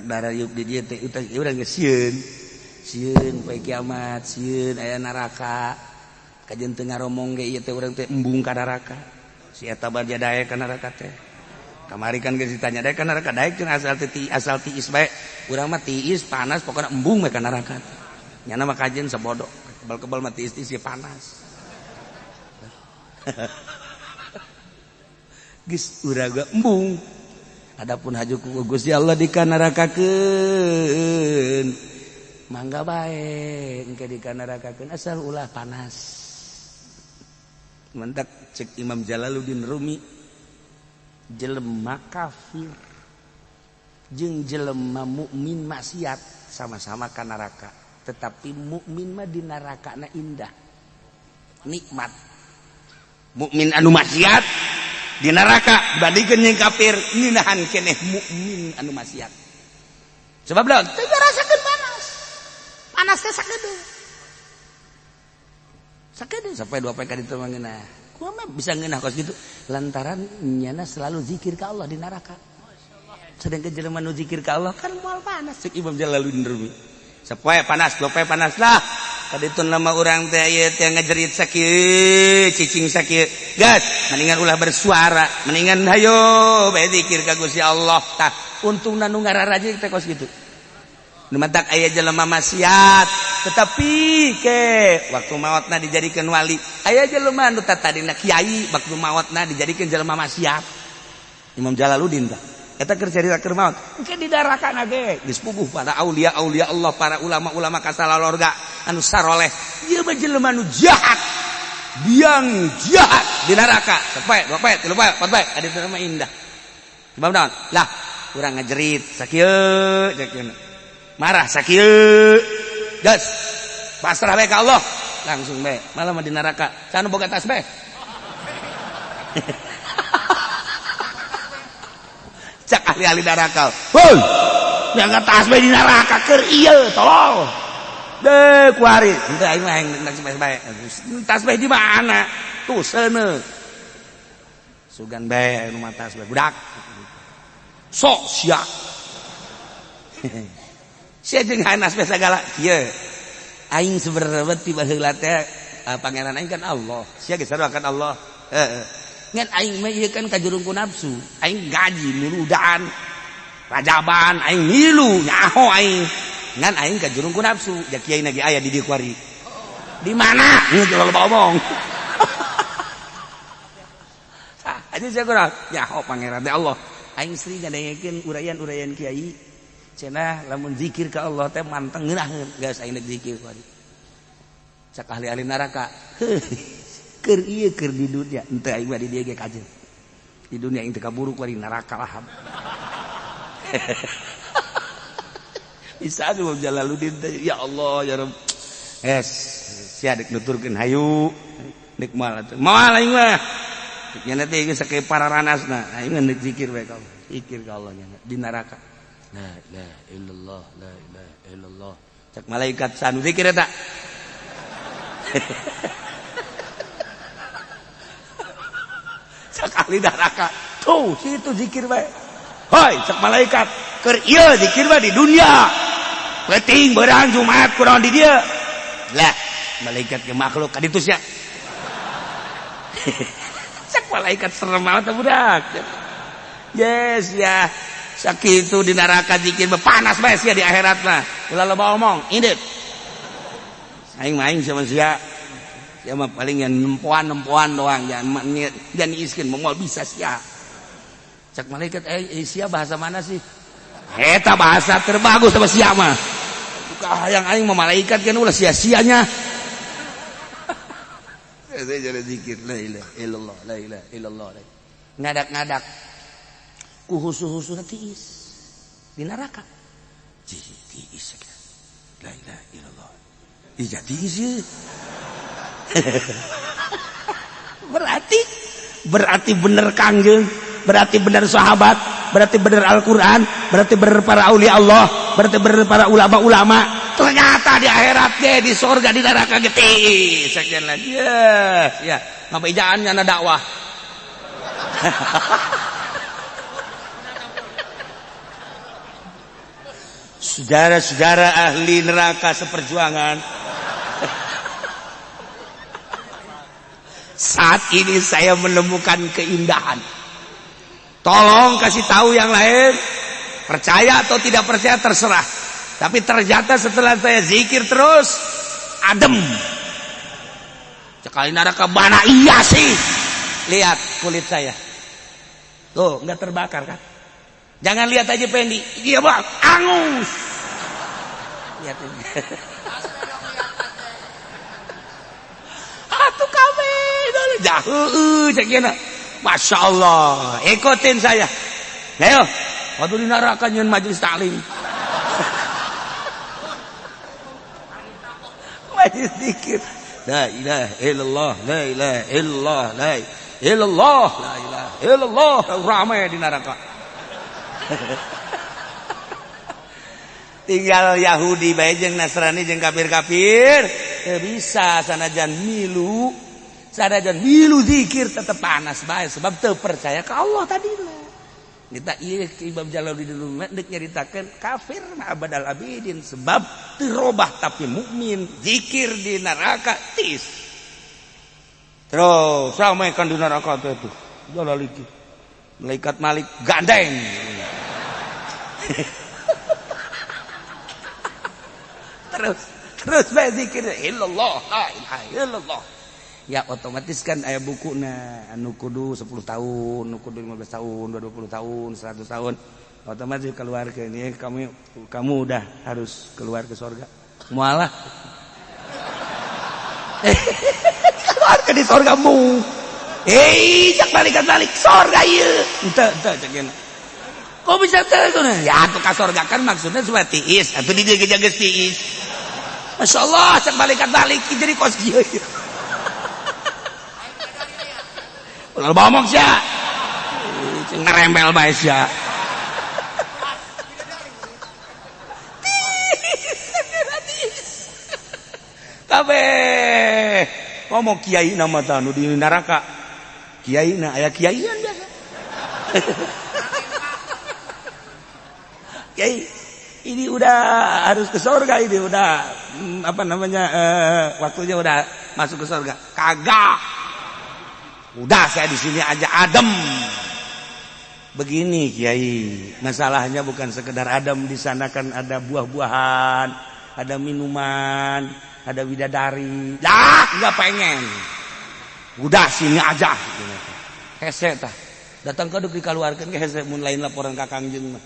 Mentak darah yuk di dieu teh utang urang geus sieun. Sieun poe kiamat, sieun aya neraka. Kajeun teu ngaromong ge ieu teh urang teh embung ka neraka. Si eta bae daek ka neraka teh. Kamari kan geus ditanya daek ka neraka, daek cenah asal teh asal tiis bae. Urang mah tiis panas pokona embung we ka neraka teh. Nyana mah kajeun sabodo. Kebal-kebal mah tiis-tiis panas. Geus urang embung. Adapun haju ku Gusti Allah dikanarakakeun. Mangga bae engke dikanarakakeun asal ulah panas. Mentak cek Imam Jalaluddin Rumi jelema kafir jeung jelema mukmin maksiat sama-sama ka neraka, tetapi mukmin mah di nerakana indah nikmat. Mukmin anu maksiat di neraka dibandingkeun jeung kafir ngeunahan keneh mukmin anu maksiat. Sebab lawan teu ngarasakeun panas. Panas teh sakedeung. Sakedeung sampai dua poe ka ditu mah ngeunah. Kumaha bisa ngeunah kos kitu? Lantaran nyana selalu zikir ka Allah di neraka. Sedangkan jelema nu zikir ka Allah kan moal panas cek Imam Jalaluddin Rumi. Sapoe panas, dua poe panas lah. Kaditu nama urang teh ieu teh ngajerit sakieu, cicing sakieu. Gas, mendingan ulah bersuara, mendingan hayo bae zikir ka Gusti Allah. Tah, untungna nu ngararaje teh kos kitu. Nu matak aya jelema maksiat, tetapi ke waktu maotna dijadikeun wali. Aya jelema nu tadina kiai, waktu maotna dijadikeun jelema maksiat. Imam Jalaluddin tah. Eta keur carita keur maot. Engke di darakana ge geus puguh para aulia-aulia Allah, para ulama-ulama kasalalorga anu saroleh. Ieu mah jelema nu jahat. Biang jahat di neraka. Sapoe, dua poe, tilu poe, empat poe, adi teh mah indah. Sebab naon? Lah, urang ngajerit sakieu ceuk marah sakieu. Geus. Pasrah bae ka Allah. Langsung bae. Malah mah di neraka. Can boga tasbih. Cak ahli-ahli neraka. Hoi. Yang tasbih di neraka keur ieu tolol. Deh kuari. Henteu aing mah hayang tasbih bae. Tasbih di mana? Tuh seuneu. Sugan bae anu mah tasbih budak. Sok sia. Sia jeung hanas tasbih sagala kieu. Aing sebenarnya tiba heula teh pangeran aing kan Allah. Sia geus sarua kan Allah. Heeh. Ngan aing mah ieu kan kajurung ku nafsu. Aing gaji muludan. Rajaban aing milu nyaho aing. Ngan aing kajurung ku nafsu. Ja kiai lagi aya di dieu kuari. Di mana? Ieu loba omong. Tah, aja sia kurang nyaho pangeran teh Allah. Aing sering ngadengekeun uraian-uraian kiai. Cenah lamun zikir ka Allah teh manteng ngeunaheun. Geus aing deuk zikir kuari. Cak ahli-ahli neraka. Heuh. Keur ieu keur di dunia henteu aing mah di dieu ge kajeun. Di dunia aing teu kaburu kuari neraka lah. Bisa aja Jalaluddin teh ya Allah ya Rabb. Es sia deuk nuturkeun hayu deuk moal atuh. Moal aing mah. Nya teh geus sakieu pararanasna. Aing mah deuk zikir bae ka Allah. Zikir ka Allah nya di neraka. La ilaha illallah, la ilaha illallah. Cak malaikat sanu zikir eta. Cak ahli neraka. Tuh situ zikir bae. Hoi cak malaikat keur ieu zikir bae di dunia. Penting berang Jumat kurang di dieu. Lah, malaikat ge makhluk ka ditu sia. Cak malaikat serem banget budak. Yes ya. Sakitu di neraka zikir mah panas bae sia di akhirat mah. Ulah loba omong, indit. Aing mah aing sama sia. Sia mah paling yang nempoan-nempoan doang, jangan jangan iskeun moal bisa sia. Cak malaikat sia bahasa mana sih? Eta bahasa terbagus sama sia mah. Buka hayang aing mah malaikat kan ulah sia-sianya. Saya jadi zikir la ilaha illallah, la ilaha illallah. Ngadak-ngadak ku husu-husu tiis di neraka. Tiis la ilaha illallah. Ih tiis ieu. Berarti bener Kangjeng, berarti bener sahabat, berarti bener Al-Qur'an, berarti bener para aulia Allah, berarti bener para ulama-ulama. Ternyata di akhirat ge di surga di neraka ge tiis sekian lagi. Ya, ya, ngabejaan nyana dakwah. Saudara-saudara ahli neraka seperjuangan, saat ini saya menemukan keindahan. Tolong kasih tahu yang lain, percaya atau tidak percaya terserah. Tapi ternyata setelah saya zikir terus, adem. Sekali neraka mana iya sih. Lihat kulit saya. Tuh, nggak terbakar kan? Jangan lihat aja Pendi. Iya bang, angus. Lihat ini. Atuh kabeh jauh cek. Masya Allah, ikutin saya. Ayo, waktu di neraka nyeun majelis taklim. Majelis zikir. La ilaha illallah, la ilaha illallah, la illallah, la ilaha illallah. Ramai di neraka. Tinggal Yahudi bae jeung Nasrani jeung kafir-kafir teu bisa sanajan milu, sanajan milu zikir tetep panas bae sebab teu percaya ka Allah tadina. Kita ieu Imam Jalaluddin Rumi deuk nyaritakeun kafir mah abadal abidin sebab teu robah tapi mukmin zikir di neraka tis. Terus ramai kan di neraka teh tuh. Jalaliki. Malaikat Malik gandeng. Terus terus bae zikir illallah la ilaha illallah. Ya otomatis kan aya bukuna anu kudu 10 tahun, nu kudu 15 tahun, 20 tahun, 100 tahun. Otomatis keluar ke ini kamu udah harus keluar ke surga. Mualah. Keluar ke di surgamu. Hei, cak balik surga ieu. Henteu, henteu cak geuna. Kok bisa teu? Ya atuh ka surga kan maksudnya supaya tiis, atuh di dieu ge geus tiis. Masya Allah, cak balik jadi kos kieu. Ulah ngomong sia. Cing ngerembel bae sia. Kabeh ngomong kiai nama tah nu di neraka. Kiai na aya kiaian biasa. Kiai ini udah harus ke surga ini udah apa namanya waktunya udah masuk ke surga. Kagak. Udah saya di sini aja adem. Begini Kiai, masalahnya bukan sekedar adem, di sana kan ada buah-buahan, ada minuman, ada bidadari. Lah, nggak pengen. Udah sini aja. Hese tah. Datang ke duk dikaluarkeun ke hese mun lain laporan ka Kangjeng mah.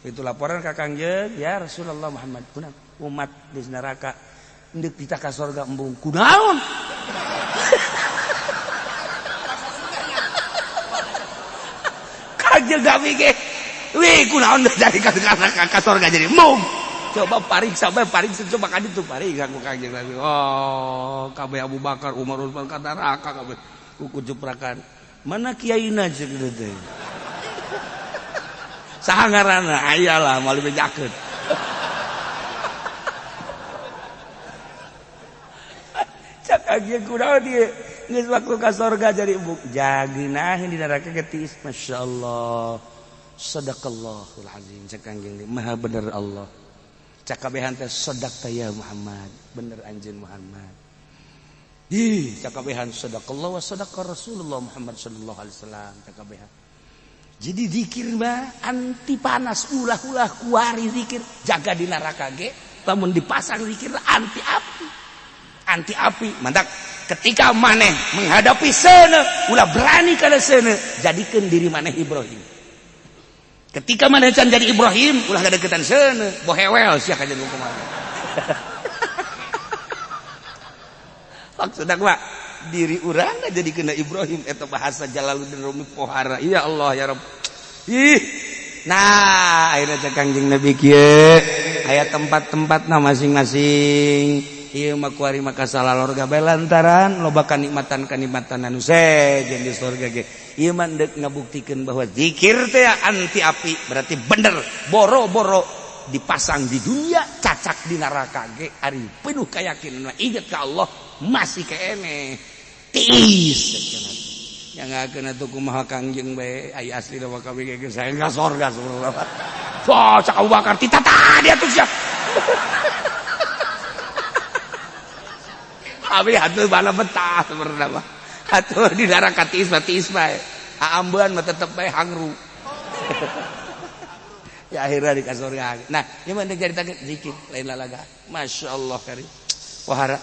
Itu laporan ka Kangjeng, ya Rasulullah Muhammad, kunaon umat di neraka endek kita ka surga embung. Kunaon? Kangjeng Nabi ge. Wih, kunaon dari ka surga jadi embung. Coba pariksa bae, pariksa coba ka ditu pariksa ku Kangjeng Nabi. Oh, kabeh Abu Bakar, Umar, Utsman ka neraka kabeh. Ku jeprakan. Mana kiaina ceuk teh? Saha ngaranna? Aya lah moal dibejakeun. Cak Kangjeng kunaon ieu? Geus waktu ka sorga jadi embung. Jageunah di neraka ge tiis. Masyaallah. Sadaqallahul azim. Cak Kangjeng maha bener Allah. Cak kabehan teh sadaqta ya Muhammad. Bener anjeun Muhammad. Ih, cak kabehan sadaqallah wa sadaqa Rasulullah Muhammad sallallahu alaihi wasallam cak kabehan. Jadi zikir mah anti panas, ulah-ulah kuari zikir, jaga di neraka ge, lamun dipasang zikir anti api. Anti api, mantap. Ketika maneh menghadapi seuneu, ulah berani kana seuneu, jadikeun diri maneh Ibrahim. Ketika maneh can jadi Ibrahim, ulah ngadeukeutan seuneu, bohewel sia kajian kumaha. Maksudna mah diri urang jadi kena Ibrahim eta bahasa Jalaluddin Rumi pohara. Ya Allah ya Rabb. Ih. Nah, akhirnya cek Kangjeng Nabi kieu aya tempat-tempatna masing-masing. Ieu mah kuari maka salalorga bae lantaran loba kanikmatan-kanikmatan anu sejen di surga ge. Ieu mah deuk ngabuktikeun bahwa zikir teh anti api, berarti bener boro-boro dipasang di dunia cacak di neraka ge ari penuh keyakinan inget ka Allah masih kene tiis yang nggak kena tuh kumaha Kangjeng bae ai asli mah kabeh ge saya ka sorga sebenarnya. Wah, cak Abu Bakar titata dia tuh siap. Abi atuh bala betah sebenarnya mah. Atuh di neraka tiis mah tiis bae. Aambean mah tetep bae hangru. Ya akhirnya di kasurga. Nah, ieu mah jadi zikir lain lalaga. Masya Allah kari. Wahara.